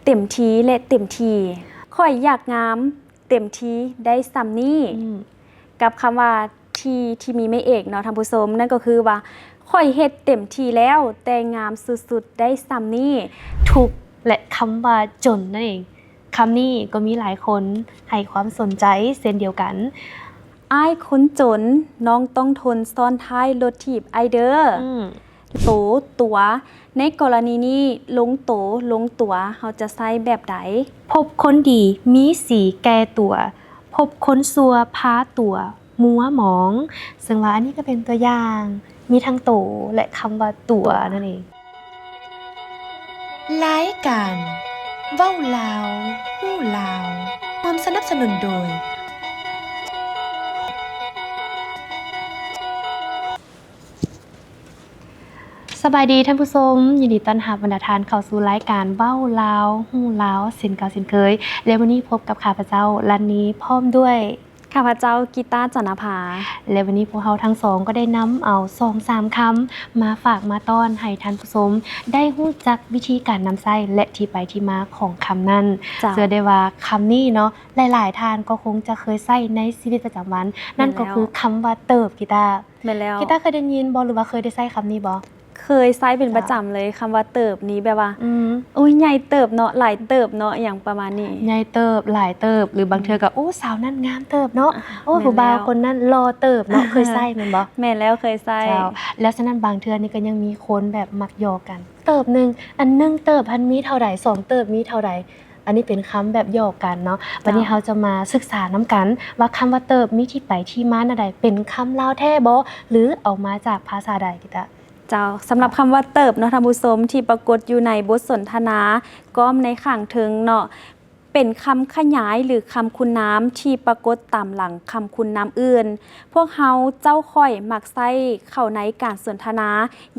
ເຕັມທີ່ ແລະ ເຕັມທີ່. ຂ້ອຍຢາກງາມເຕັມທີ່ໄດ້ສ່ຳນີ້. ອືມ ກັບຄຳວ່າທີ່ ທີ່ມີໄມ້ເອກເນາະທ່ານຜູ້ຊົມ, ນັ້ນກໍຄືວ່າ ຂ້ອຍເຮັດເຕັມທີ່ແລ້ວ ແຕ່ງາມສຸດໆໄດ້ສ່ຳນີ້. ທຸກ ແລະ ຄຳວ່າຈົນນັ້ນເອງ. ຄຳນີ້ກໍມີຫຼາຍຄົນໃຫ້ຄວາມສົນໃຈເຊັ່ນດຽວກັນ. ອ້າຍຄົນຈົນ, ນ້ອງຕ້ອງທົນຊ້ອນທ້າຍລົດຖີບອ້າຍເດີ້. ອືມ ໂຕ, ຕົວ. ໃນກໍລະນີນີ້ ລົງໂຕ, ລົງຕົວ, ເຮົາຈະໃຊ້ແບບໃດ? ພົບຄົນດີ ມີສີແກ່ຕົວ, ພົບຄົນຊົ່ວ ພາຕົວມົວໝອງ. ເຊິ່ງວ່າອັນນີ້ກໍເປັນຕົວຢ່າງ ມີທັງໂຕ ແລະ ຄຳວ່າຕົວນັ້ນເອງ. ລາຍການເວົ້າລາວ ຮູ້ລາວ ຮ່ວມສະໜັບສະໜູນໂດຍ ສະບາຍດີທ່ານຜູ້ຊົມ, ຍິນດີຕ້ອນຮັບບັນດາທ່ານເຂົ້າສູ່ລາຍການເວົ້າລາວ ຮູ້ລາວ ເຊັ່ນເກົ່າເຊັ່ນເຄີຍ ແລະ ມື້ນີ້ພົບກັບຂ້າພະເຈົ້າ ລັນນີ ພ້ອມດ້ວຍ ຂ້າພະເຈົ້າ ກິຕາ ຈັນນະພາ ແລະ ວັນນີ້ພວກເຮົາທັງສອງກໍໄດ້ນຳເອົາສອງສາມຄຳມາຝາກມາຕ້ອນໃຫ້ທ່ານຜູ້ຊົມໄດ້ຮູ້ຈັກວິທີການນຳໃຊ້ ແລະ ທີ່ໄປທີ່ມາຂອງຄຳນັ້ນ. ເຈົ້າ. ເຊື່ອໄດ້ວ່າຄຳນີ້ເນາະ ຫຼາຍໆທ່ານກໍຄົງຈະເຄີຍໃຊ້ໃນຊີວິດປະຈຳວັນ, ແມ່ນແລ້ວ. ນັ້ນກໍຄືຄຳວ່າເຕີບ. ກິຕາ ແມ່ນແລ້ວ. ກິຕາເຄີຍໄດ້ຍິນບໍ່ ຫຼືວ່າເຄີຍໄດ້ໃຊ້ຄຳນີ້ບໍ່? ເຄີຍໃຊ້ເປັນປະຈຳເລີຍ ເຈົ້າ. ຄຳວ່າເຕີບນີ້ແບບວ່າ ອືມ ໂອ້ຍ ໃຫຍ່ເຕີບເນາະ ຫຼາຍເຕີບເນາະ ອີ່ຫຍັງປະມານນີ້ ໃຫຍ່ເຕີບ ຫຼາຍເຕີບ ຫຼືບາງເທື່ອກໍ ອືມ ໂອ້ ສາວນັ້ນງາມເຕີບເນາະ ອ່າ ໂອ້ ແມ່ນແລ້ວ ຜູ້ບ່າວຄົນນັ້ນຫຼໍ່ເຕີບເນາະ ເຄີຍໃຊ້ແມ່ນບໍ່? ແມ່ນແລ້ວ ເຄີຍໃຊ້ ເຈົ້າ. ແລ້ວສະນັ້ນບາງເທື່ອນີ້ກໍຍັງມີຄົນແບບມັກຫຍອກກັນ ເຕີບໜຶ່ງ ອັນໜຶ່ງເຕີບຫັ້ນມີເທົ່າໃດ ສອງເຕີບມີເທົ່າໃດ ອັນນີ້ເປັນຄຳແບບຫຍອກກັນເນາະ ເຈົ້າ. ວັນນີ້ເຮົາຈະມາສຶກສານຳກັນວ່າຄຳວ່າເຕີບມີທີ່ໄປທີ່ມາແນວໃດ ເປັນຄຳລາວແທ້ບໍ່ ຫຼືເອົາມາຈາກພາສາໃດ ກິຕາ? ເຈົ້າ, ສຳລັບຄຳວ່າເຕີບເນາະທ່ານຜູ້ຊົມ ທີ່ປາກົດຢູ່ໃນບົດສົນທະນາກ້ອມໃນຂ້າງເທິງເນາະ ເປັນຄຳຂະຫຍາຍ ຫຼື ຄຳຄຸນນາມທີ່ປາກົດຕາມຫຼັງຄຳຄຸນນາມອື່ນ. ພວກເຮົາເຈົ້າຂ້ອຍມັກໃຊ້ເຂົ້າໃນການສົນທະນາ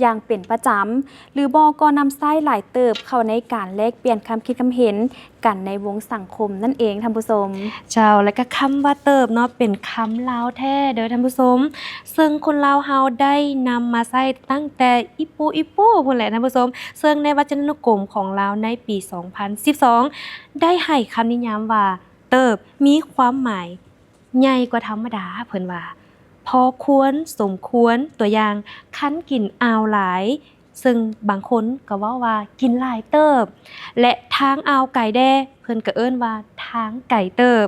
ຢ່າງເປັນປະຈຳ ຫຼືບໍ່ກໍນຳໃຊ້ຫຼາຍເຕີບເຂົ້າໃນການແລກປ່ຽນຄຳຄິດຄຳເຫັນ ກັນໃນວົງສັງຄົມນັ້ນເອງທ່ານຜູ້ຊົມ. ເຈົ້າ ແລະກະຄຳວ່າເຕີບເນາະ ເປັນຄຳລາວແທ້ເດີທ່ານຜູ້ຊົມ ເຊິ່ງຄົນລາວເຮົາໄດ້ນຳມາໃຊ້ຕັ້ງແຕ່ອີ່ປູອີ່ປູພຸ້ນແຫຼະທ່ານຜູ້ຊົມ ເຊິ່ງໃນວັດຈະນານຸກົມຂອງລາວໃນປີສອງພັນສິບສອງ ໄດ້ໃຫ້ຄຳນິຍາມວ່າ ເຕີບ ມີຄວາມໝາຍໃຫຍ່ກວ່າທຳມະດາ ເພິ່ນວ່າ ພໍຄວນ ສົມຄວນ ຕົວຢ່າງ ຄັນກິນອ່າວຫຼາຍ ເຊິ່ງບາງຄົນກໍເວົ້າວ່າກິນຫຼາຍເຕີບ ແລະ ທາງອ່າວໄກແດ່ ເພິ່ນກໍເອີ້ນວ່າທາງໄກເຕີບ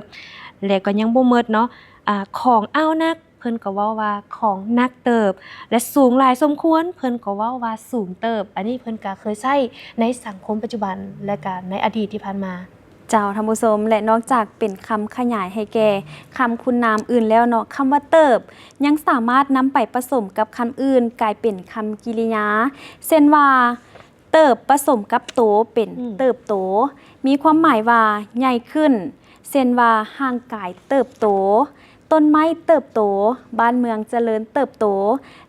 ແລະ ກໍຍັງບໍ່ໝົດເນາະ ອາ ຂອງອ່າວໜັກ ເພິ່ນກໍເວົ້າວ່າຂອງໜັກເຕີບ ແລະ ສູງຫຼາຍສົມຄວນ ເພິ່ນກໍເວົ້າວ່າສູງເຕີບ. ອັນນີ້ເພິ່ນກໍເຄີຍໃຊ້ໃນສັງຄົມປັດຈຸບັນ ແລະ ກະໃນອະດີດທີ່ຜ່ານມາ. ເຈົ້າ ທ່ານຜູ້ຊົມ ແລະ ນອກຈາກເປັນຄຳຂະຫຍາຍໃຫ້ແກ່ຄຳຄຸນນາມອື່ນແລ້ວເນາະ ຄຳວ່າເຕີບ ຍັງສາມາດນຳໄປປະສົມກັບຄຳອື່ນ ກາຍເປັນຄຳກິລິຍາ ເຊັ່ນວ່າ ເຕີບປະສົມກັບໂຕ ເປັນ ອືມ ເຕີບໂຕ ມີຄວາມໝາຍວ່າໃຫຍ່ຂຶ້ນ ເຊັ່ນວ່າ ຮ່າງກາຍເຕີບໂຕ, ຕົ້ນໄມ້ເຕີບໂຕ, ບ້ານເມືອງຈະເລີນເຕີບໂຕ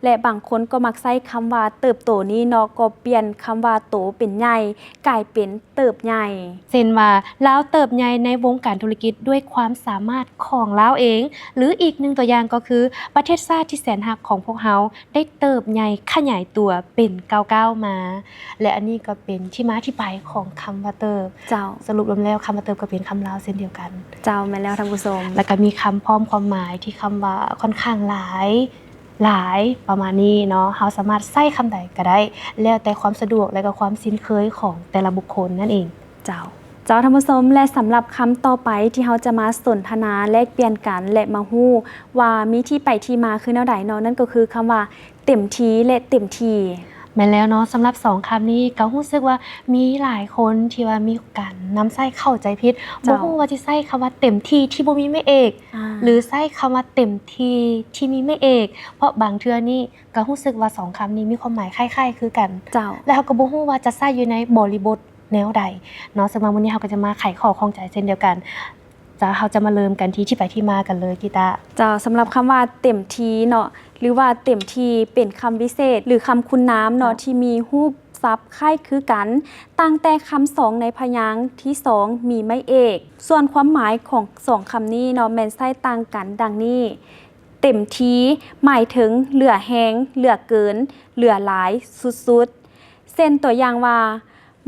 ແລະ ບາງຄົນກໍມັກໃຊ້ຄຳວ່າເຕີບໂຕນີ້ເນາະ ກໍປ່ຽນຄຳວ່າໂຕເປັນໃຫຍ່ ກາຍເປັນ ເຕີບໃຫຍ່ ເຊັ່ນວ່າ ລາວເຕີບໃຫຍ່ໃນວົງການທຸລະກິດດ້ວຍຄວາມສາມາດຂອງລາວເອງ ຫຼື ອີກໜຶ່ງຕົວຢ່າງກໍຄື ປະເທດຊາດທີ່ແສນຮັກຂອງພວກເຮົາໄດ້ເຕີບໃຫຍ່ຂະຫຍາຍຕົວເປັນກ້າວໆມາ ແລະ ອັນນີ້ກໍເປັນທີ່ມາທີ່ໄປຂອງຄຳວ່າເຕີບ. ເຈົ້າ. ສະຫຼຸບລວມແລ້ວ ຄຳວ່າເຕີບກໍເປັນຄຳລາວເຊັ່ນດຽວກັນ. ເຈົ້າ, ແມ່ນແລ້ວທ່ານຜູ້ຊົມ. ແລ້ວກໍມີຄຳພ້ອມຄວາມໝາຍທີ່ຄຳວ່າຂ້ອນຂ້າງຫຼາຍ ຫຼາຍ ປະມານນີ້ເນາະ ເຮົາສາມາດໃຊ້ຄຳໃດກໍໄດ້ ແລ້ວແຕ່ຄວາມສະດວກ ແລະ ກໍຄວາມຊິນເຄີຍຂອງແຕ່ລະບຸກຄົນນັ້ນເອງ. ເຈົ້າ. ເຈົ້າ ທ່ານຜູ້ຊົມ ແລະ ສຳລັບຄຳຕໍ່ໄປທີ່ເຮົາຈະມາສົນທະນາແລກປ່ຽນກັນ ແລະ ມາຮູ້ວ່າມີທີ່ໄປທີ່ມາຄືແນວໃດເນາະ ນັ້ນກໍຄືຄຳວ່າເຕັມທີ່ ແລະ ເຕັມທີ່. ແມ່ນແລ້ວເນາະ ສຳລັບສອງຄຳນີ້ກໍຮູ້ສຶກວ່າມີຫຼາຍຄົນທີ່ວ່າມີການນຳໃຊ້ເຂົ້າໃຈຜິດ ເຈົ້າ. ບໍ່ຮູ້ວ່າຊິໃຊ້ຄຳວ່າເຕັມທີ່ທີ່ບໍ່ມີໄມ້ເອກ ອ່າ ຫຼື ໃຊ້ຄຳວ່າເຕັມທີ່ທີ່ມີໄມ້ເອກ ເພາະບາງເທື່ອນີ້ ກໍຮູ້ສຶກວ່າສອງຄຳນີ້ມີຄວາມໝາຍຄ້າຍໆຄືກັນ ເຈົ້າ ແລະ ເຮົາກໍບໍ່ຮູ້ວ່າຈະໃຊ້ຢູ່ໃນບໍລິບົດແນວໃດເນາະ. ເຊິ່ງວ່າມື້ນີ້ເຮົາກໍຈະມາໄຂຂໍ້ຂ້ອງໃຈເຊັ່ນດຽວກັນ. ເຈົ້າ ເຮົາຈະມາເລີ່ມກັນທີ່ທີ່ໄປທີ່ມາກັນເລີຍ ກິຕາ. ເຈົ້າ, ສຳລັບຄຳວ່າເຕັມທີ່ເນາະ ຫຼືວ່າເຕັມທີ່ ເປັນຄຳວິເສດ ຫຼື ຄຳຄຸນນາມເນາະ ເຈົ້າ ທີ່ມີຮູບສັບຄ້າຍຄືກັນ ຕ່າງແຕ່ຄຳສອງໃນພະຍາງທີສອງມີໄມ້ເອກ. ສ່ວນຄວາມໝາຍຂອງສອງຄຳນີ້ເນາະ ແມ່ນໃຊ້ຕ່າງກັນດັ່ງນີ້. ເຕັມທີ່ ໝາຍເຖິງເຫຼືອແຮງ, ເຫຼືອເກີນ, ເຫຼືອຫຼາຍ, ສຸດໆ. ເຊັ່ນຕົວຢ່າງວ່າ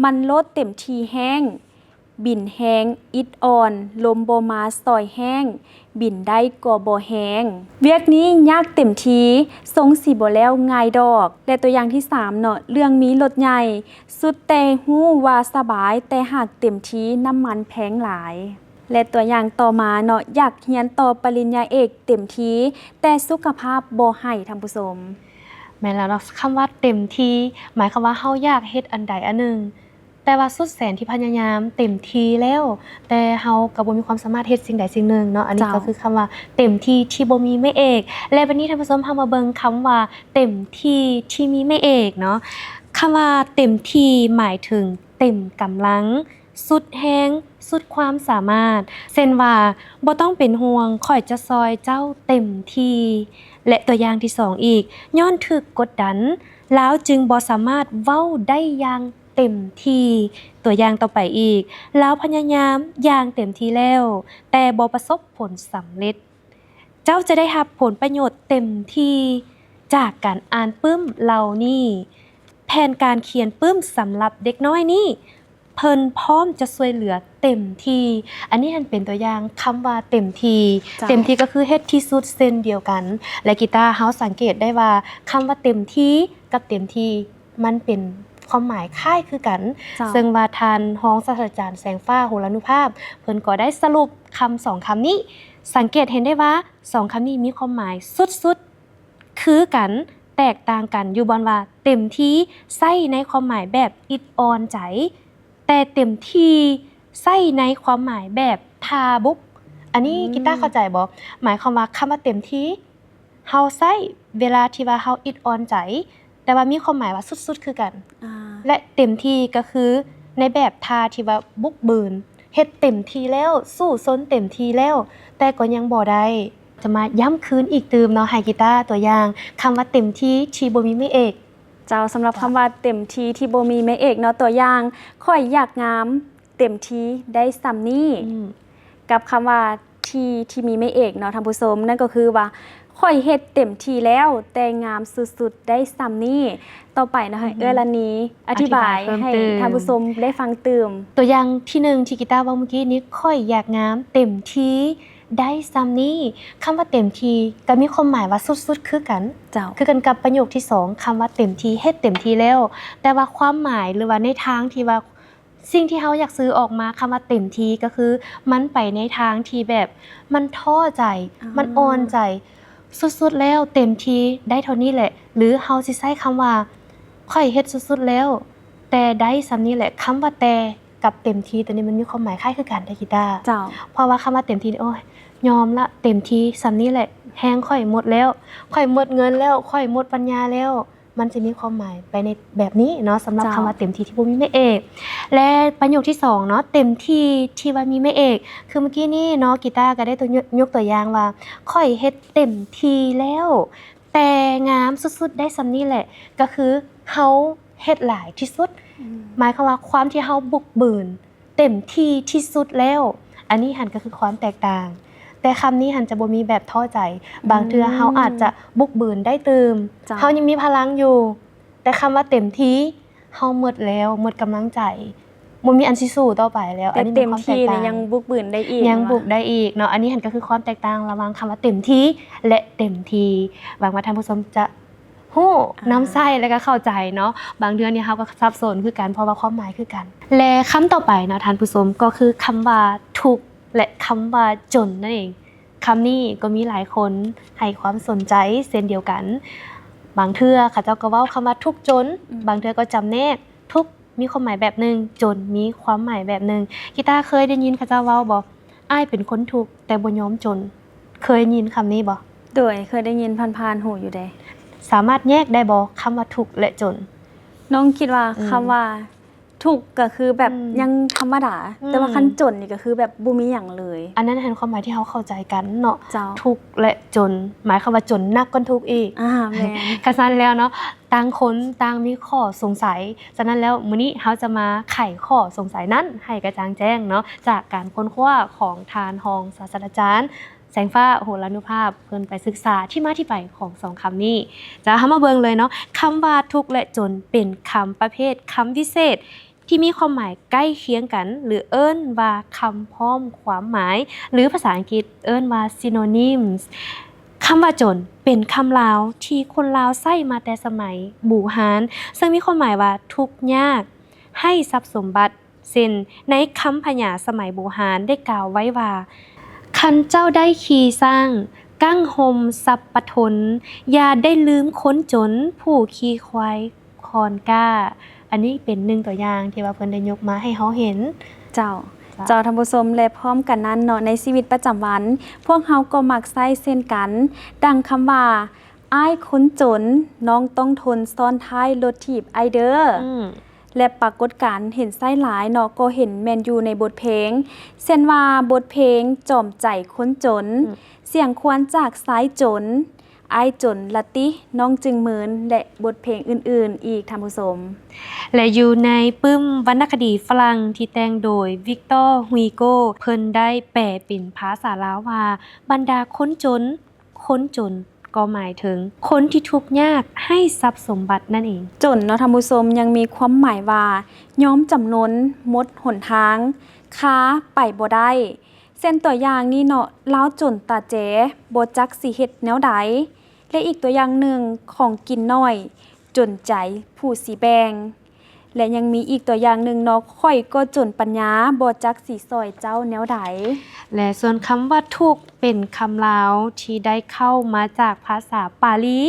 ມັນໂລດເຕັມທີ່ແຮງ, ບິນແຮງອິດອ່ອນ, ລົມບໍ່ມາຊ່ອຍແຫ້ງ, ບິນໄດ້ກໍບໍ່ແຮງ. ວຽກນີ້ຍາກເຕັມທີ່, ຊົງຊິບໍ່ແລ້ວງ່າຍດອກ. ແລະ ຕົວຢ່າງທີສາມເນາະ, ເລື່ອງມີລົດໃຫຍ່, ສຸດແຕ່ຮູ້ວ່າສະບາຍ, ແຕ່ຫາກເຕັມທີ່ນ້ຳມັນແພງຫຼາຍ. ແລະ ຕົວຢ່າງຕໍ່ມາເນາະ, ຢາກຮຽນຕໍ່ປະລິນຍາເອກເຕັມທີ່, ແຕ່ສຸຂະພາບບໍ່ໃຫ້, ທ່ານຜູ້ຊົມ. ແມ່ນແລ້ວເນາະ, ຄຳວ່າເຕັມທີ່ ໝາຍຄວາມວ່າເຮົາຢາກເຮັດອັນໃດອັນໜຶ່ງ, ແຕ່ວ່າສຸດແສນທີ່ພະຍາຍາມເຕັມທີ່ແລ້ວ, ແຕ່ເຮົາກໍບໍ່ມີຄວາມສາມາດເຮັດສິ່ງໃດສິ່ງໜຶ່ງເນາະ. ອັນນີ້ ເຈົ້າ ກໍຄືຄຳວ່າເຕັມທີ່ທີ່ບໍ່ມີແມ່ເອກ. ແລະ ບັດນີ້ທ່ານຜູ້ຊົມ, ເຮົາມາເບິ່ງຄຳວ່າເຕັມທີ່ທີ່ມີແມ່ເອກເນາະ. ຄຳວ່າເຕັມທີ່ໝາຍເຖິງເຕັມກຳລັງ, ສຸດແຮງ, ສຸດຄວາມສາມາດ. ເຊັ່ນວ່າ, ບໍ່ຕ້ອງເປັນຫ່ວງ, ຂ້ອຍຈະຊ່ອຍເຈົ້າເຕັມທີ່. ແລະ ຕົວຢ່າງທີສອງອີກ, ຍ້ອນຖືກກົດດັນ, ລາວຈຶ່ງບໍ່ສາມາດເວົ້າໄດ້ຢ່າງເຕັມທີ່. ຕົວຢ່າງຕໍ່ໄປອີກ, ລາວພະຍາຍາມຢ່າງເຕັມທີ່ແລ້ວ, ແຕ່ບໍ່ປະສົບຜົນສຳເລັດ. ເຈົ້າຈະໄດ້ຮັບຜົນປະໂຫຍດເຕັມທີ່ຈາກການອ່ານປຶ້ມເຫຼົ່ານີ້. ແຜນການຂຽນປຶ້ມສຳລັບເດັກນ້ອຍນີ້, ເພິ່ນພ້ອມຈະຊ່ວຍເຫຼືອເຕັມທີ່. ອັນນີ້ຫັ້ນເປັນຕົວຢ່າງຄຳວ່າເຕັມທີ່. ເຈົ້າ. ເຕັມທີ່ກໍຄືເຮັດທີ່ສຸດເຊັ່ນດຽວກັນ. ແລະ ກີຕາ, ເຮົາສັງເກດໄດ້ວ່າຄຳວ່າເຕັມທີ່ກັບເຕັມທີ່ ມັນເປັນຄວາມໝາຍຄ້າຍຄືກັນ. ເຈົ້າ. ເຊິ່ງວ່າທ່ານຮອງສາດສະດາຈານ ແສງຟ້າ ໂຫລານຸພາບ ເພິ່ນກໍໄດ້ສະຫຼຸບຄຳສອງຄຳນີ້. ສັງເກດເຫັນໄດ້ວ່າສອງຄຳນີ້ມີຄວາມໝາຍສຸດໆຄືກັນ, ແຕກຕ່າງກັນຢູ່ບ່ອນວ່າເຕັມທີ່ໃຊ້ໃນຄວາມໝາຍແບບອິດອ່ອນໃຈ, ແຕ່ເຕັມທີ່ໃຊ້ໃນຄວາມໝາຍແບບທ່າບຸກ. ອັນນີ້ ອືມ ກີຕາເຂົ້າໃຈບໍ່? ໝາຍຄວາມວ່າຄຳວ່າເຕັມທີ່ ເຮົາໃຊ້ເວລາທີ່ວ່າເຮົາອິດອ່ອນໃຈ, ແຕ່ວ່າມີຄວາມໝາຍວ່າສຸດໆຄືກັນ. ອາ ແລະ ເຕັມທີ່ກໍຄືໃນແບບທ່າທີ່ວ່າບຸກບືນ, ເຮັດເຕັມທີ່ແລ້ວ, ສູ້ຊົນເຕັມທີ່ແລ້ວ, ແຕ່ກໍຍັງບໍ່ໄດ້. ຈະມາຢ້ຳຄືນອີກຕື່ມເນາະ, ໃຫ້ກີຕາຕົວຢ່າງຄຳວ່າເຕັມທີ່ທີ່ບໍ່ມີແມ່ເອກ. ເຈົ້າ, ສຳລັບຄຳວ່າເຕັມທີ່ທີ່ບໍ່ມີແມ່ເອກເນາະ, ຕົວຢ່າງ, ຂ້ອຍຢາກງາມ ເຕັມທີ່ໄດ້ສ່ຳນີ້ ອືມ ກັບຄຳວ່າທີ່ ທີ່ມີແມ່ເອກເນາະທ່ານຜູ້ຊົມ, ນັ້ນກໍຄືວ່າ ຂ້ອຍເຮັດເຕັມທີ່ແລ້ວ ແຕ່ງາມສຸດໆໄດ້ສ່ຳນີ້. ຕໍ່ໄປເນາະ ອືຮຶ ໃຫ້ເອື້ອຍລະນີອະທິບາຍ ອະທິບາຍເພີ່ມ ໃຫ້ ເຕີມ ທ່ານຜູ້ຊົມໄດ້ຟັງຕື່ມ. ຕົວຢ່າງທີໜຶ່ງທີ່ກີຕາເວົ້າມື້ກີ້ນີ້, ຂ້ອຍຢາກງາມເຕັມທີ່ໄດ້ສ່ຳນີ້. ຄຳວ່າເຕັມທີ່ກໍມີຄວາມໝາຍວ່າສຸດໆຄືກັນ. ເຈົ້າ. ຄືກັນກັບປະໂຫຍກທີສອງ, ຄຳວ່າເຕັມທີ່, ເຮັດເຕັມທີ່ແລ້ວ. ແຕ່ວ່າຄວາມໝາຍ ຫຼືວ່າໃນທາງທີ່ວ່າ ສິ່ງທີ່ເຮົາຢາກສື່ອອກມາ ຄຳວ່າເຕັມທີ່ກໍຄື ມັນໄປໃນທາງທີ່ແບບ ມັນທໍ້ໃຈ ອໍ ມັນອ່ອນໃຈ ສຸດໆແລ້ວ ເຕັມທີ່ໄດ້ເທົ່ານີ້ແຫຼະ ຫຼືເຮົາຊິໃຊ້ຄຳວ່າ ຂ້ອຍເຮັດສຸດໆແລ້ວ ແຕ່ໄດ້ສ່ຳນີ້ແຫຼະ. ຄຳວ່າແຕ່ກັບເຕັມທີ່ໂຕນີ້ ມັນມີຄວາມໝາຍຄ້າຍຄືກັນເດ້ ກີຕາ. ເຈົ້າ. ເພາະວ່າຄຳວ່າເຕັມທີ່ນີ້ ໂອ້ຍ ຍອມລະ ເຕັມທີ່ສ່ຳນີ້ແຫຼະ ແຮງຂ້ອຍໝົດແລ້ວ ຂ້ອຍໝົດເງິນແລ້ວ ຂ້ອຍໝົດປັນຍາແລ້ວ. ມັນຈະມີຄວາມໝາຍໄປໃນແບບນີ້ເນາະ ສຳລັບ ເຈົ້າ ຄຳວ່າເຕັມທີ່ທີ່ບໍ່ມີແມ່ເອກ. ແລະ ປະໂຫຍກທີສອງເນາະ ເຕັມທີ່ທີ່ວ່າມີແມ່ເອກ ຄືມື້ກີ້ນີ້ເນາະ ກີຕາກໍໄດ້ຕົວ ຍົກຕົວຢ່າງວ່າ ຂ້ອຍເຮັດເຕັມທີ່ແລ້ວ ແຕ່ງາມສຸດໆໄດ້ສ່ຳນີ້ແຫຼະ ກໍຄືເຮົາເຮັດຫຼາຍທີ່ສຸດ ອືມ ໝາຍຄວາມວ່າຄວາມທີ່ເຮົາບຸກບືນ ເຕັມທີ່ທີ່ສຸດແລ້ວ. ອັນນີ້ຫັ້ນກໍຄືຄວາມແຕກຕ່າງ. ແຕ່ຄຳນີ້ຫັ້ນຈະບໍ່ມີແບບທໍ້ໃຈ. ບາງເທື່ອ ອືມ ເຮົາອາດຈະບຸກບືນໄດ້ຕື່ມ. ເຈົ້າ. ເຮົາຍັງມີພະລັງຢູ່. ແຕ່ຄຳວ່າເຕັມທີ່ ເຮົາໝົດແລ້ວ, ໝົດກຳລັງໃຈ. ບໍ່ມີອັນຊິສູ້ຕໍ່ໄປແລ້ວ. ແຕ່ ອັນນີ້ແມ່ນຄວາມແຕກຕ່າງ. ເຕັມທີ່ນີ້ຍັງບຸກບືນໄດ້ອີກ. ຍັງບຸກໄດ້ອີກເນາະ. ອັນນີ້ຫັ້ນກໍຄືຄວາມແຕກຕ່າງລະຫວ່າງຄຳວ່າເຕັມທີ່ ແລະ ເຕັມທີ່. ຫວັງວ່າທ່ານຜູ້ຊົມຈະ ຮູ້ ອ່າ ນຳໃຊ້ ແລະ ກໍເຂົ້າໃຈເນາະ. ບາງເທື່ອນີ້ເຮົາກໍສັບສົນຄືກັນ ເພາະວ່າຄວາມໝາຍຄືກັນ. ແລະ ຄຳຕໍ່ໄປເນາະທ່ານຜູ້ຊົມ ກໍຄືຄຳວ່າທຸກ ແລະ ຄຳວ່າຈົນນັ້ນເອງ. ຄຳນີ້ກໍມີຫຼາຍຄົນໃຫ້ຄວາມສົນໃຈເຊັ່ນດຽວກັນ. ບາງເທື່ອເຂົາເຈົ້າກໍເວົ້າຄຳວ່າທຸກຈົນ, ອືມ ບາງເທື່ອກໍຈຳແນກ ທຸກ ມີຄວາມໝາຍແບບໜຶ່ງ, ຈົນມີຄວາມໝາຍແບບໜຶ່ງ. ກີຕາເຄີຍໄດ້ຍິນເຂົາເຈົ້າເວົ້າບໍ່? ອ້າຍເປັນຄົນທຸກ ແຕ່ບໍ່ຍອມຈົນ. ເຄີຍໄດ້ຍິນຄຳນີ້ບໍ່? ໂດຍ ເຄີຍໄດ້ຍິນຜ່ານໆຫູຢູ່ເດ້. ສາມາດແຍກໄດ້ບໍ່ ຄຳວ່າທຸກ ແລະ ຈົນ? ນ້ອງຄິດວ່າ ອືມ ຄຳວ່າທຸກກໍຄືແບບ ອືມ ຍັງທຳມະດາ, ອືມ ແຕ່ວ່າຄັນຈົນນີ້ກໍຄືແບບບໍ່ມີຫຍັງເລີຍ. ອັນນັ້ນແມ່ນຄວາມໝາຍທີ່ເຮົາເຂົ້າໃຈກັນເນາະ. ເຈົ້າ. ທຸກ ແລະ ຈົນ ໝາຍຄວາມວ່າຈົນໜັກກວ່າທຸກອີກ. ອ່າ ແມ່ນ. ຄັນຊັ້ນແລ້ວເນາະ ຕ່າງຄົນຕ່າງມີຂໍ້ສົງໄສ. ສະນັ້ນແລ້ວ ມື້ນີ້ເຮົາຈະມາໄຂຂໍ້ສົງໄສນັ້ນໃຫ້ກະຈ່າງແຈ້ງເນາະ ຈາກການຄົ້ນຄວ້າຂອງທ່ານຮອງສາດສະດາຈານ ແສງຟ້າ ໂຫລານຸພາບ ເພິ່ນໄປສຶກສາທີ່ມາທີ່ໄປຂອງສອງຄຳນີ້. ຈະ ເຮົາມາເບິ່ງເລີຍເນາະ. ຄຳວ່າທຸກ ແລະ ຈົນ ເປັນຄຳປະເພດຄຳວິເສດ ທີ່ມີຄວາມໝາຍໃກ້ຄຽງກັນ ຫຼື ເອີ້ນວ່າຄຳພ້ອມຄວາມໝາຍ ຫຼື ພາສາອັງກິດເອີ້ນວ່າ synonyms. ຄຳວ່າຈົນເປັນຄຳລາວທີ່ຄົນລາວໃຊ້ມາແຕ່ສະໄໝບູຮານ, ເຊິ່ງມີຄວາມໝາຍວ່າທຸກຍາກ, ໄຮ້ຊັບສົມບັດ. ເຊັ່ນ ໃນຄຳພະຍາສະໄໝບູຮານໄດ້ກ່າວໄວ້ວ່າ ຄັນເຈົ້າໄດ້ຂີ່ຊ້າງ, ກັ້ງຮົ່ມຊັບປະທົນ, ຢ່າໄດ້ລືມຄົນຈົນ, ຜູ້ຂີ່ຄວາຍຄອນກ້າ. ອັນນີ້ເປັນໜຶ່ງຕົວຢ່າງທີ່ວ່າເພິ່ນໄດ້ຍົກມາໃຫ້ເຮົາເຫັນ. ເຈົ້າ. ເຈົ້າ. ເຈົ້າ ທ່ານຜູ້ຊົມ ແລະ ພ້ອມກັນນັ້ນເນາະ, ໃນຊີວິດປະຈຳວັນ ພວກເຮົາກໍມັກໃຊ້ເຊັ່ນກັນ, ດັ່ງຄຳວ່າ ອ້າຍຄົນຈົນ, ນ້ອງຕ້ອງທົນຊ້ອນທ້າຍລົດຖີບອ້າຍເດີ. ອືມ. ແລະ ປາກົດການເຫັນໃຊ້ຫຼາຍເນາະ ກໍເຫັນແມ່ນຢູ່ໃນບົດເພງ ເຊັ່ນວ່າບົດເພງຈອມໃຈຄົນຈົນ, ອືມ ສຽງຄວນຈາກຊາຍຈົນ, ອ້າຍຈົນລະຕິ ນ້ອງຈຶ່ງເມີນ ແລະ ບົດເພງອື່ນໆອີກ ທ່ານຜູ້ຊົມ. ແລະ ຢູ່ໃນປຶ້ມວັນນະຄະດີຝຣັ່ງທີ່ແຕ່ງໂດຍ ວິກຕໍ ຮຸຍໂກ້ ເພິ່ນໄດ້ແປເປັນພາສາລາວວ່າ ບັນດາຄົນຈົນ, ຄົນຈົນ ກໍໝາຍເຖິງຄົນທີ່ທຸກຍາກ, ໄຮ້ຊັບສົມບັດນັ້ນເອງ. ຈົນເນາະທ່ານຜູ້ຊົມ ຍັງມີຄວາມໝາຍວ່າ ຍອມຈຳນົນ, ໝົດຫົນທາງ, ຄາໄປບໍ່ໄດ້. ເຊັ່ນຕົວຢ່າງນີ້ເນາະ, ລາວຈົນຕາແຈ, ບໍ່ຈັກຊິເຮັດແນວໃດ. ແລະ ອີກຕົວຢ່າງໜຶ່ງ, ຂອງກິນໜ້ອຍ, ຈົນໃຈຜູ້ຊິແບ່ງ. ແລະ ຍັງມີອີກຕົວຢ່າງໜຶ່ງເນາະ, ຂ້ອຍກໍຈົນປັນຍາ, ບໍ່ຈັກຊິຊ່ອຍເຈົ້າແນວໃດ. ແລະ ສ່ວນຄຳວ່າທຸກ ເປັນຄຳລາວທີ່ໄດ້ເຂົ້າມາຈາກພາສາປາລີ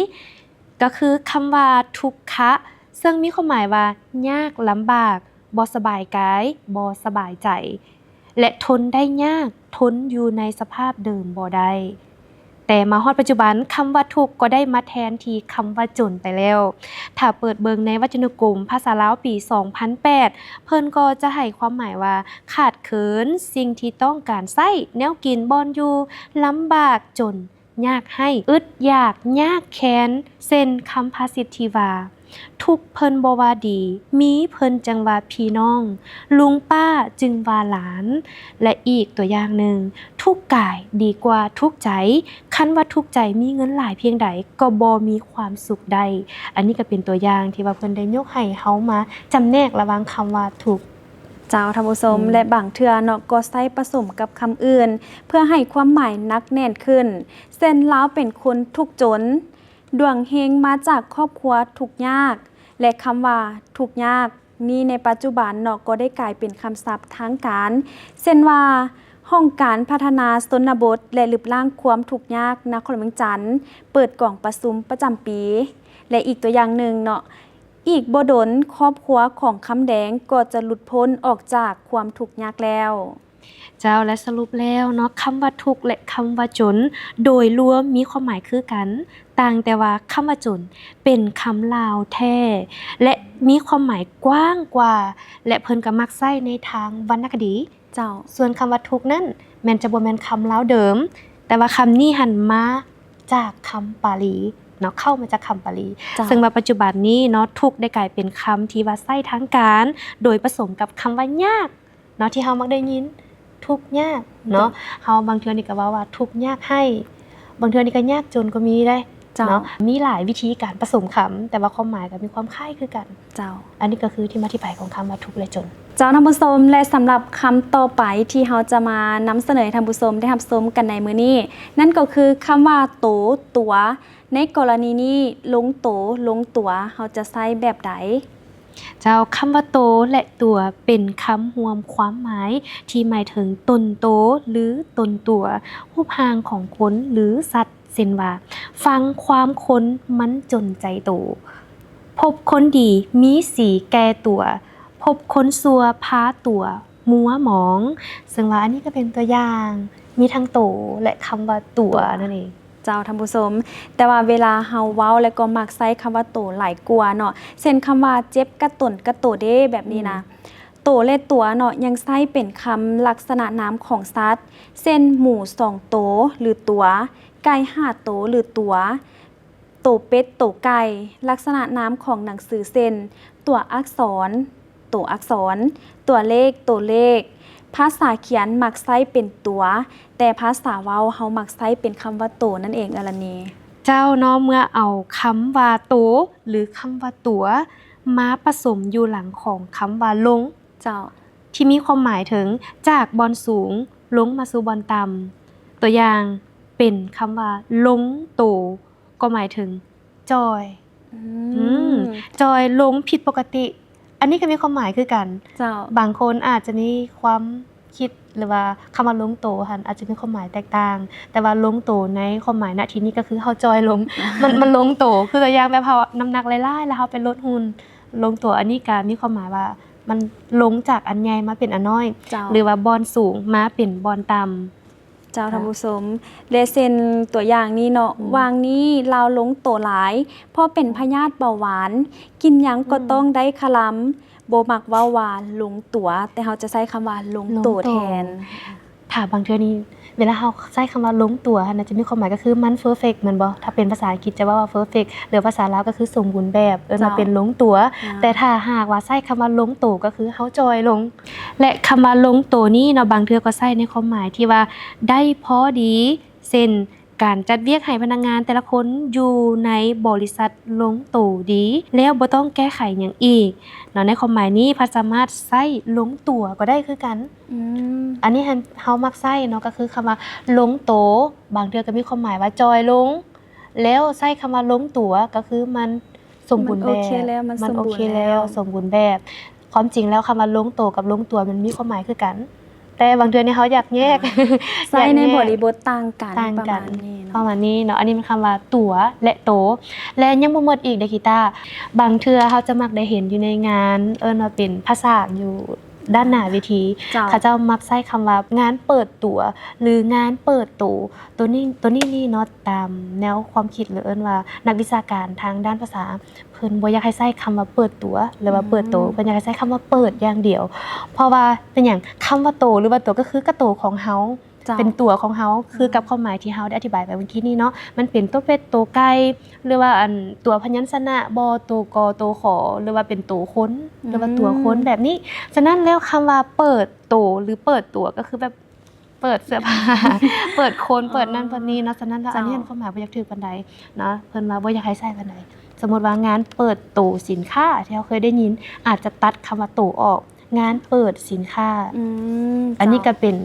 ກໍຄືຄຳວ່າທຸກຂະ ເຊິ່ງມີຄວາມໝາຍວ່າຍາກລຳບາກ, ບໍ່ສະບາຍກາຍ, ບໍ່ສະບາຍໃຈ ແລະ ທົນໄດ້ຍາກ, ທົນຢູ່ໃນສະພາບເດີມບໍ່ໄດ້. ແຕ່ມາຮອດປັດຈຸບັນ, ຄຳວ່າທຸກກໍໄດ້ມາແທນທີ່ຄຳວ່າຈົນໄປແລ້ວ. ຖ້າເປີດເບິ່ງໃນວັດຈະນຸກົມພາສາລາວປີສອງພັນແປດ ເພິ່ນກໍຈະໃຫ້ຄວາມໝາຍວ່າ ຂາດເຂີນສິ່ງທີ່ຕ້ອງການໃຊ້, ແນວກິນ, ບ່ອນຢູ່, ລຳບາກ, ຈົນ, ຍາກໄຮ້, ອຶດຢາກ, ຍາກແຄ້ນ, ເຊັ່ນຄຳພາສິດທີ່ວ່າ ທຸກເພິ່ນບໍ່ວ່າດີ, ມີເພິ່ນຈັ່ງວ່າພີ່ນ້ອງ, ລຸງປ້າຈຶ່ງວ່າຫຼານ ແລະ ອີກຕົວຢ່າງໜຶ່ງ, ທຸກກາຍດີກວ່າທຸກໃຈ, ຄັນວ່າທຸກໃຈມີເງິນຫຼາຍພຽງໃດກໍບໍ່ມີຄວາມສຸກໄດ້. ອັນນີ້ກໍເປັນຕົວຢ່າງທີ່ວ່າເພິ່ນໄດ້ຍົກໃຫ້ເຮົາມາຈຳແນກລະຫວ່າງຄຳວ່າທຸກ. ເຈົ້າ ທ່ານຜູ້ຊົມ ອືມ ແລະ ບາງເທື່ອເນາະ ກໍໃຊ້ປະສົມກັບຄຳອື່ນ ເພື່ອໃຫ້ຄວາມໝາຍໜັກແໜ້ນຂຶ້ນ ເຊັ່ນ ລາວເປັນຄົນທຸກຈົນ, ດວງເຮງມາຈາກຄອບຄົວທຸກຍາກ ແລະ ຄຳວ່າທຸກຍາກນີ້ໃນປັດຈຸບັນເນາະ ກໍໄດ້ກາຍເປັນຄຳສັບທາງການ ເຊັ່ນວ່າ ຫ້ອງການພັດທະນາຊົນນະບົດ ແລະ ລຶບລ້າງຄວາມທຸກຍາກນະຄອນຫຼວງວຽງຈັນ ເປີດກອງປະຊຸມປະຈຳປີ ແລະ ອີກຕົວຢ່າງໜຶ່ງເນາະ ອີກບໍ່ດົນ ຄອບຄົວຂອງຄຳແດງກໍຈະຫຼຸດພົ້ນອອກຈາກຄວາມທຸກຍາກແລ້ວ. ເຈົ້າ ແລະ ສະຫຼຸບແລ້ວເນາະ ຄຳວ່າທຸກ ແລະ ຄຳວ່າຈົນ ໂດຍລວມມີຄວາມໝາຍຄືກັນ, ຕ່າງແຕ່ວ່າຄຳວ່າຈົນເປັນຄຳລາວແທ້ ແລະ ມີຄວາມໝາຍກວ້າງກວ່າ ແລະ ເພິ່ນກໍມັກໃຊ້ໃນທາງວັນນະຄະດີ. ເຈົ້າ. ສ່ວນຄຳວ່າທຸກນັ້ນ ແມ່ນຈະບໍ່ແມ່ນຄຳລາວເດີມ, ແຕ່ວ່າຄຳນີ້ຫັ້ນມາຈາກຄຳປາລີເນາະ, ເຂົ້າມາຈາກຄຳປາລີ. ເຈົ້າ. ເຊິ່ງວ່າປັດຈຸບັນນີ້ເນາະ ທຸກໄດ້ກາຍເປັນຄຳທີ່ວ່າໃຊ້ທາງການ ໂດຍປະສົມກັບຄຳວ່າຍາກເນາະ ທີ່ເຮົາມັກໄດ້ຍິນ ທຸກຍາກເນາະ. ເຈົ້າ. ເຮົາບາງເທື່ອນີ້ກໍເວົ້າວ່າທຸກຍາກໄຮ້, ບາງເທື່ອນີ້ກໍຍາກຈົນກໍມີເດ້. ເຈົ້າ. ເນາະ ມີຫຼາຍວິທີການປະສົມຄຳ ແຕ່ວ່າຄວາມໝາຍກໍມີຄວາມຄ້າຍຄືກັນ. ເຈົ້າ. ອັນນີ້ກໍຄືທີ່ມາທີ່ໄປຂອງຄຳວ່າທຸກ ແລະ ຈົນ. ເຈົ້າ ທ່ານຜູ້ຊົມ ແລະ ສຳລັບຄຳຕໍ່ໄປທີ່ເຮົາຈະມານຳສະເໜີໃຫ້ທ່ານຜູ້ຊົມໄດ້ຮັບຊົມກັນໃນມື້ນີ້ ນັ້ນກໍຄືຄຳວ່າໂຕ, ຕົວ. ໃນກໍລະນີນີ້ ລົງໂຕ, ລົງຕົວ ເຮົາຈະໃຊ້ແບບໃດ? ເຈົ້າ, ຄຳວ່າໂຕ ແລະ ຕົວ ເປັນຄຳຮວມຄວາມໝາຍທີ່ໝາຍເຖິງຕົນໂຕ ຫຼື ຕົນຕົວ, ຮູບຮ່າງຂອງຄົນ ຫຼື ສັດ. ເຊັ່ນວ່າ ຟັງຄວາມຄົນມັນຈົນໃຈໂຕ, ພົບຄົນດີມີສີແກ່ຕົວ, ພົບຄົນຊົ່ວພາຕົວມົວໝອງ. ເຊິ່ງວ່າອັນນີ້ກໍເປັນຕົວຢ່າງ ມີທັງໂຕ ແລະ ຄຳວ່າຕົວນັ້ນເອງ. ເຈົ້າ ທ່ານຜູ້ຊົມ, ແຕ່ວ່າເວລາເຮົາເວົ້າແລ້ວກໍມັກໃຊ້ຄຳວ່າໂຕຫຼາຍກວ່າເນາະ, ເຊັ່ນຄຳວ່າເຈັບກະຕົນກະໂຕເດ້ ແບບນີ້ນະ. ອືມ. ໂຕ ແລະ ຕົວເນາະ ຍັງໃຊ້ເປັນຄຳລັກສະນະນາມຂອງສັດ ເຊັ່ນ ໝູສອງໂຕ ຫຼື ຕົວ, ໄກ່ຫ້າໂຕ ຫຼື ຕົວ, ໂຕເປັດ ໂຕໄກ່. ລັກສະນະນາມຂອງໜັງສື ເຊັ່ນ ຕົວອັກສອນ ໂຕອັກສອນ, ຕົວເລກ ໂຕເລກ. ພາສາຂຽນມັກໃຊ້ເປັນຕົວ, ແຕ່ພາສາເວົ້າເຮົາມັກໃຊ້ເປັນຄຳວ່າໂຕນັ້ນເອງ ເອື້ອຍລະນີ. ເຈົ້າເນາະ, ເມື່ອເອົາຄຳວ່າໂຕ ຫຼື ຄຳວ່າຕົວ ມາປະສົມຢູ່ຫຼັງຂອງຄຳວ່າລົງ ເຈົ້າ ທີ່ມີຄວາມໝາຍເຖິງຈາກບ່ອນສູງລົງມາສູ່ບ່ອນຕ່ຳ. ຕົວຢ່າງເປັນຄຳວ່າລົງໂຕ ກໍໝາຍເຖິງຈ່ອຍ. ອືມ ອືມ ຈ່ອຍລົງຜິດປົກກະຕິ ອັນນີ້ກໍມີຄວາມໝາຍຄືກັນ. ເຈົ້າ ບາງຄົນອາດຈະມີຄວາມຄິດ ຫຼືວ່າຄຳວ່າລົງໂຕຫັ້ນອາດຈະມີຄວາມໝາຍແຕກຕ່າງ, ແຕ່ວ່າລົງໂຕໃນຄວາມໝາຍນະທີ່ນີ້ກໍຄືເຮົາຈ່ອຍລົງ ມັນ ມັນລົງໂຕ ຄືຕົວຢ່າງແບບເຮົານ້ຳໜັກຫຼາຍໆ ແລ້ວເຮົາໄປລົດຫຸ່ນ ລົງໂຕ ອັນນີ້ກໍມີຄວາມໝາຍວ່າມັນລົງຈາກອັນໃຫຍ່ມາເປັນອັນນ້ອຍ ເຈົ້າ ຫຼືວ່າບ່ອນສູງມາເປັນບ່ອນຕ່ຳ. ເຈົ້າ ເຈົ້າ ທ່ານຜູ້ຊົມ ແລະ ເຊັ່ນຕົວຢ່າງນີ້ເນາະ ອືມ ຫວ່າງນີ້ລາວລົງໂຕຫຼາຍ ເພາະເປັນພະຍາດເບົາຫວານ ກິນຫຍັງກໍ ອືມ ຕ້ອງໄດ້ຄະລຳ ບໍ່ມັກເວົ້າວ່າລົງຕົວ ແຕ່ເຮົາຈະໃຊ້ຄຳວ່າລົງໂຕ ລົງໂຕ ແທນ. ຖ້າບາງເທື່ອນີ້ ເວລາເຮົາໃຊ້ຄຳວ່າລົງຕົວຫັ້ນນະ ຈະມີຄວາມໝາຍກໍຄືມັນເພີເຟັກ ແມ່ນບໍ່? ຖ້າເປັນພາສາອັງກິດຈະເວົ້າວ່າເພີເຟັກ ຫຼືພາສາລາວກໍຄືສົມບູນແບບ ເອີ້ນວ່າ ເຈົ້າ ເປັນລົງຕົວ. ອາ ແຕ່ຖ້າຫາກວ່າໃຊ້ຄຳວ່າລົງໂຕ ກໍຄືເຮົາຈ່ອຍລົງ. ແລະ ຄຳວ່າລົງໂຕນີ້ເນາະ ບາງເທື່ອກໍໃຊ້ໃນຄວາມໝາຍທີ່ວ່າໄດ້ພໍດີ ເຊັ່ນ ການຈັດວຽກໃຫ້ພະນັກງານແຕ່ລະຄົນຢູ່ໃນບໍລິສັດລົງໂຕດີ ແລ້ວບໍ່ຕ້ອງແກ້ໄຂຫຍັງອີກເນາະ. ໃນຄວາມໝາຍນີ້ ພັດສາມາດໃຊ້ລົງຕົວກໍໄດ້ຄືກັນ. ອືມ ອັນນີ້ຫັ້ນເຮົາມັກໃຊ້ເນາະ ກໍຄືຄຳວ່າລົງໂຕ ບາງເທື່ອກໍມີຄວາມໝາຍວ່າຈ່ອຍລົງ ແລ້ວໃຊ້ຄຳວ່າລົງຕົວ ກໍຄືມັນສົມບູນແບບ ມັນໂອເຄແລ້ວ ມັນສົມບູນແລ້ວ ມັນໂອເຄແລ້ວ ສົມບູນແບບ. ຄວາມຈິງແລ້ວຄຳວ່າລົງໂຕກັບລົງຕົວມັນມີຄວາມໝາຍຄືກັນ ແຕ່ບາງເທື່ອນີ້ເຮົາຢາກແຍກ ອາ ໃຊ້ໃນ ແຍກແຍະ ບໍລິບົດຕ່າງກັນ ຕ່າງກັນ ປະມານນີ້ເນາະ ປະມານນີ້ເນາະ. ອັນນີ້ແມ່ນຄຳວ່າຕົວ ແລະ ໂຕ ແລະ ຍັງບໍ່ໝົດອີກເດ້ ກີຕາ. ບາງເທື່ອເຮົາຈະມັກໄດ້ເຫັນຢູ່ໃນງານ ເອີ້ນວ່າເປັນພາສາຢູ່ດ້ານໜ້າເວທີ ເຈົ້າ ເຂົາເຈົ້າມັກໃຊ້ຄຳວ່າງານເປີດຕົວ ຫຼື ງານເປີດໂຕ. ໂຕນີ້ ໂຕນີ້ນີ້ເນາະ ຕາມແນວຄວາມຄິດ ຫຼື ເອີ້ນວ່ານັກວິຊາການທາງດ້ານພາສາ ເພິ່ນບໍ່ຢາກໃຫ້ໃຊ້ຄຳວ່າເປີດຕົວ ຫຼືວ່າເປີດໂຕ ອືມ ເພິ່ນຢາກໃຫ້ໃຊ້ຄຳວ່າເປີດຢ່າງດຽວ. ເພາະວ່າເປັນຫຍັງ? ຄຳວ່າໂຕ ຫຼືວ່າຕົວ ກໍຄືກະໂຕຂອງເຮົາ ເຈົ້າ ເປັນຕົວຂອງເຮົາ ອືມ ຄືກັບຄວາມໝາຍທີ່ເຮົາໄດ້ອະທິບາຍໄປເມື່ອກີ້ນີ້ເນາະ ມັນເປັນຕົວເປັດ ຕົວໄກ່ ຫຼືວ່າອັນຕົວພະຍັນຊະນະບໍ ຕົວ ກ ຕົວ ຂ ຫຼືວ່າເປັນໂຕຄົນ ອືມ ຫຼືວ່າຕົວຄົນແບບນີ້. ສະນັ້ນແລ້ວຄຳວ່າເປີດໂຕ ຫຼື ເປີດຕົວ ກໍຄືແບບ ເປີດເສື້ອຜ້າ ເປີດຄົນ ເປີດນັ້ນເປີດນີ້ເນາະ. ສະນັ້ນແລ້ວ ເຈົ້າ ອັນນີ້ຄວາມໝາຍບໍ່ຢາກຖືກປານໃດເນາະ ເພິ່ນວ່າບໍ່ຢາກໃຫ້ໃຊ້ປານໃດ. ສົມມຸດວ່າງານເປີດໂຕສິນຄ້າທີ່ເຮົາເຄີຍໄດ້ຍິນ ອາດຈະຕັດຄຳວ່າໂຕອອກ ງານເປີດສິນຄ້າ. ອືມ ອັນນີ້ ເຈົ້າ ກໍເປັນ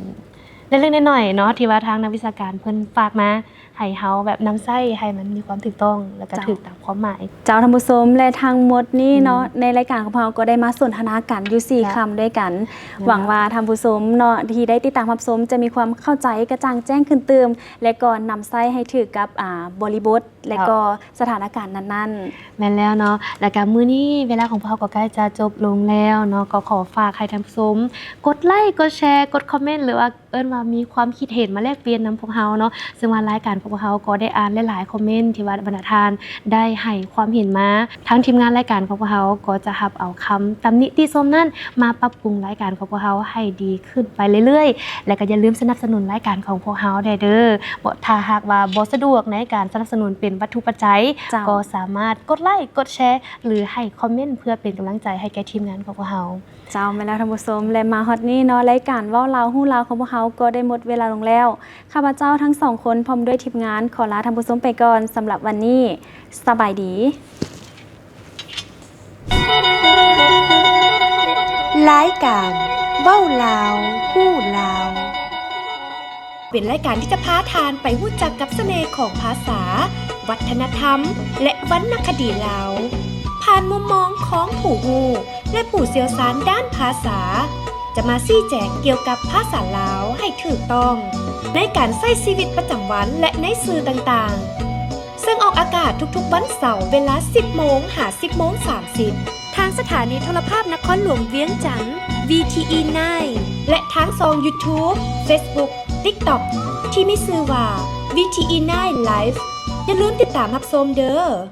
ເລັກໆນ້ອຍໆເນາະ ທີ່ວ່າທາງນັກວິຊາການເພິ່ນຝາກມາ ໃຫ້ເຮົາແບບນຳໃຊ້ໃຫ້ມັນມີຄວາມຖືກຕ້ອງ ແລ້ວກໍ ເຈົ້າ ຖືກຕາມຄວາມໝາຍ. ເຈົ້າ ທ່ານຜູ້ຊົມ ແລະ ທັງໝົດນີ້ເນາະ ອືມ ໃນລາຍການຂອງເຮົາກໍໄດ້ມາສົນທະນາກັນຢູ່ສີ່ ເຈົ້າ ຄຳດ້ວຍກັນ. ແມ່ນແລ້ວ ຫວັງວ່າທ່ານຜູ້ຊົມເນາະ ທີ່ໄດ້ຕິດຕາມຮັບຊົມ ຈະມີຄວາມເຂົ້າໃຈກະຈ່າງແຈ້ງຂຶ້ນຕື່ມ ແລະ ກໍນຳໃຊ້ໃຫ້ຖືກກັບ ອ່າ ບໍລິບົດ ແລະ ເຈົ້າ ກໍສະຖານະການນັ້ນໆ. ແມ່ນແລ້ວເນາະ ແລ້ວກໍມື້ນີ້ເວລາຂອງພວກເຮົາກໍໃກ້ຈະຈົບລົງແລ້ວເນາະ. ກໍຂໍຝາກໃຫ້ທ່ານຜູ້ຊົມກົດໄລ ກົດແຊ ກົດຄອມເມັນ ຫຼືວ່າ ເອີ້ນວ່າມີຄວາມຄິດເຫັນມາແລກປ່ຽນນຳພວກເຮົາເນາະ, ເຊິ່ງວ່າລາຍການຂອງພວກເຮົາກໍໄດ້ອ່ານຫຼາຍໆຄອມເມັນທີ່ວ່າບັນດາທ່ານໄດ້ໃຫ້ຄວາມເຫັນມາ. ທາງທີມງານລາຍການຂອງພວກເຮົາກໍຈະຮັບເອົາຄຳຕຳໜິຕິຊົມນັ້ນມາປັບປຸງລາຍການຂອງພວກເຮົາໃຫ້ດີຂຶ້ນໄປເລື້ອຍໆ ແລະ ກໍຢ່າລືມສະໜັບສະໜູນລາຍການຂອງພວກເຮົາແດ່ເດີ. ບໍ່ ຖ້າຫາກວ່າບໍ່ສະດວກໃນການສະໜັບສະໜູນເປັນວັດຖຸປັດໄຈ ເຈົ້າ ກໍສາມາດກົດໄລ ກົດແຊ ຫຼື ໃຫ້ຄອມເມັນເພື່ອເປັນກຳລັງໃຈໃຫ້ແກ່ທີມງານຂອງພວກເຮົາ. ເຈົ້າ ແມ່ນແລ້ວທ່ານຜູ້ຊົມ ແລະ ມາຮອດນີ້ເນາະ ລາຍການເວົ້າລາວຮູ້ລາວຂອງພວກເຮົາກໍໄດ້ໝົດເວລາລົງແລ້ວ. ຂ້າພະເຈົ້າທັງສອງຄົນພ້ອມດ້ວຍທີມງານ ຂໍລາທ່ານຜູ້ຊົມໄປກ່ອນ. ສຳລັບວັນນີ້ ສະບາຍດີ. ລາຍການເວົ້າລາວຮູ້ລາວ ເປັນລາຍການທີ່ຈະພາທ່ານໄປຮູ້ຈັກກັບສະເໜ່ຂອງພາສາ, ວັດທະນະທຳ ແລະ ວັນນະຄະດີລາວ ຜ່ານມຸມມອງຂອງຜູ້ຮູ້ ແລະ ຜູ້ຊ່ຽວຊານດ້ານພາສາ ຈະມາຊີ້ແຈງກ່ຽວກັບພາສາລາວໃຫ້ຖືກຕ້ອງ ໃນການໃຊ້ຊີວິດປະຈຳວັນ ແລະ ໃນສື່ຕ່າງໆ ເຊິ່ງອອກອາກາດທຸກໆວັນເສົາເວລາສິບໂມງຫາສິບໂມງສາມສິບ ທາງສະຖານີໂທລະພາບນະຄອນຫຼວງວຽງຈັນ ວີທີອີ ນາຍ ແລະ ທາງຊ່ອງ YouTube, Facebook, TikTok ທີ່ມີຊື່ວ່າ ວີທີອີ ນາຍ Live. ຢ່າລືມຕິດຕາມຮັບຊົມເດີ້.